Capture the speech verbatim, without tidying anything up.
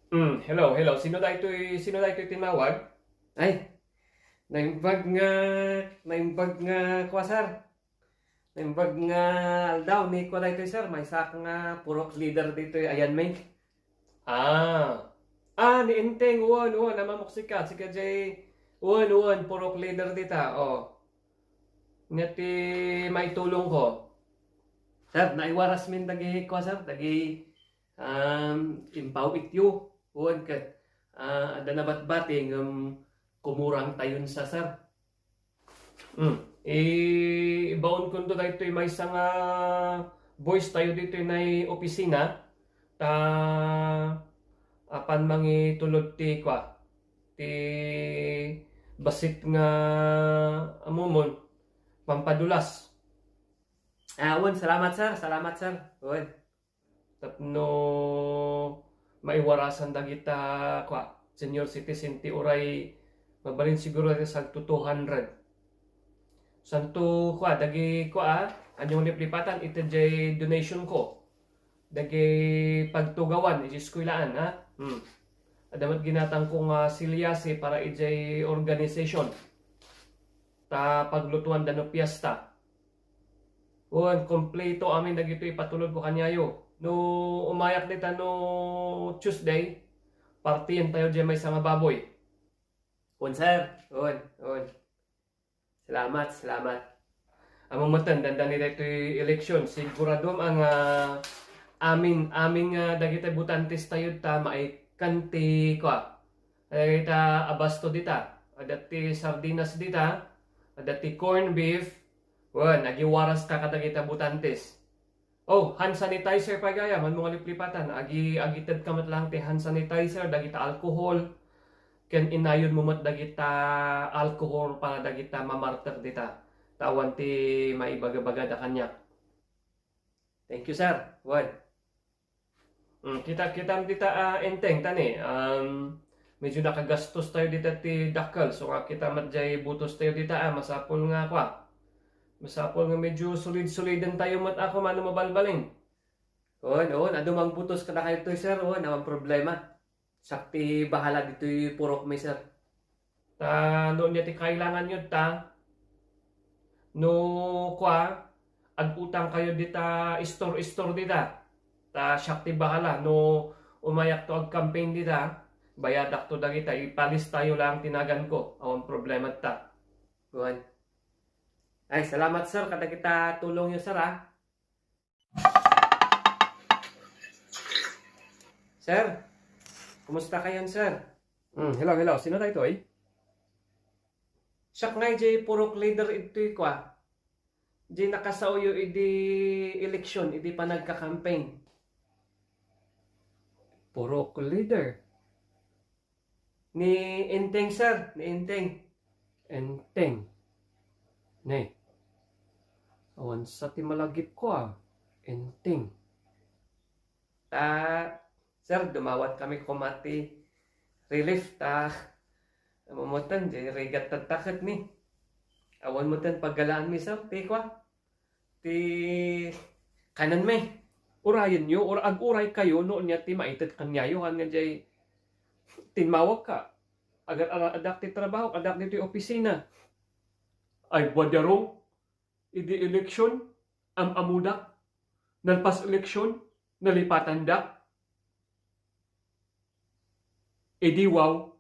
Hmm, hello, hello. Sino daytoy, sino daytoy tinawag? Ay, naimbag nga, naimbag nga, kwa, sir. Naimbag nga aldaw ni, kwa, daytoy, sir. Maysaak nga purok leader ditoy, ayan, may. Ah. Ah, ni Enteng, wen, wen, a mammuksika, sika jay, wen, wen, purok leader dita, oh. Ania ti maitulongko? Sir, naiwarasmin dagiti, kwa, sir, dagiti, um, impaw-ityo. Wen ket, ah, adda nabatbati ngem kumurangtayon sa, sir. Hmm. I-, ibaonkonto daytoy maysa nga voice tayo ditoy nay opisina, ta apan mangitulod ti, kwa, ti bassit nga, ammom, pampadulas. Ah, wen, salamat, sir. Salamat, sir. Wen. Tapno maiwarasan dagita, kwa, senior citizen ti uray mabalin siguro ti sagto two hundred. Santo, kwa, dagi, kwa, a, ania nga liplipatan, iti jay donation ko. Dagi pagtugawan, iti eskuelaan, ha? Hmm. Adda met ginatangko nga silyasi para ijay organization. Ta paglutuan da no fiesta. Wen, kompleto amin dagitoy ipatulodko kaniayo. No umayak dita no Tuesday, partien tayo diay maysa nga baboy. Wen, sir. Wen, wen. Salamat, salamat. Ammom metten, dandani daytoy election, siguraduem a nga amin, amin nga dagiti botantes tayo ta maikkan ti, kwa, dagita abasto dita. Adda ti sardinas dita, adda ti corn beef, wen, agiwaraska kadagita botantes. Oh, hand sanitizer pay gayam, ammom nga liplipatan. Agi-, agitedka met laeng ti hand sanitizer, dagita alcohol, ken inayonmo met dagita alcohol para dagita mamarter dita. Ta awan ti maibagabagada kaniak. Thank you, sir. Wen. Mm, kita, kitam dita, ah, Enteng, tani, um, medyo nakagastos tayo dita ti dakkel. So, nga kita met jay butos tayo dita, ah, masapul nga, kwa. Masapul nga medyo solid-soliden tayo met, ah, koma no mabalbalin. Wen, wen, adu mangbutos kadakayo toy, sir, wen, awan problema. Siak ti bahala ditoy purokmi, sir. Ta no ania ti kailanganyo ta, no, kwa, agutang kayo dita store-store dita. Ta siak ti bahala no umayakto ag-campaign dita, bayadakto dagita, ipalistayo laeng ti naganko, awan problema ta. Wen. Ay, salamat, sir, kadagita tulongyo, sir, ah. Sir, kumusta kayon, sir? Hmm, hello, hello. Sino daytoy? Siak nga jay purok leader itoy, kwa. Jay nakasaoyo idi election, idi panagka-campaign. Purok leader. Ni Enteng, sir. Ni Enteng. Enteng. Ne. Awan sa ti malagipko, ah. Enteng. Ta, sir, dumawat kami koma ti relief ta. Ammom metten, jay rigat ta ket ni. Awan metten paggalaanmi, sir, ti, kwa, ti kanenmi. Urayenyo, or ag-uray kayo no ania ti maited kaniayo, haan nga jay timmawagka. Agar-, addak ti trabaho, addak ditoy opisina. Ay, buadaro, idi election, am-amudak, nalpas election, nalipatandak. Idi wow,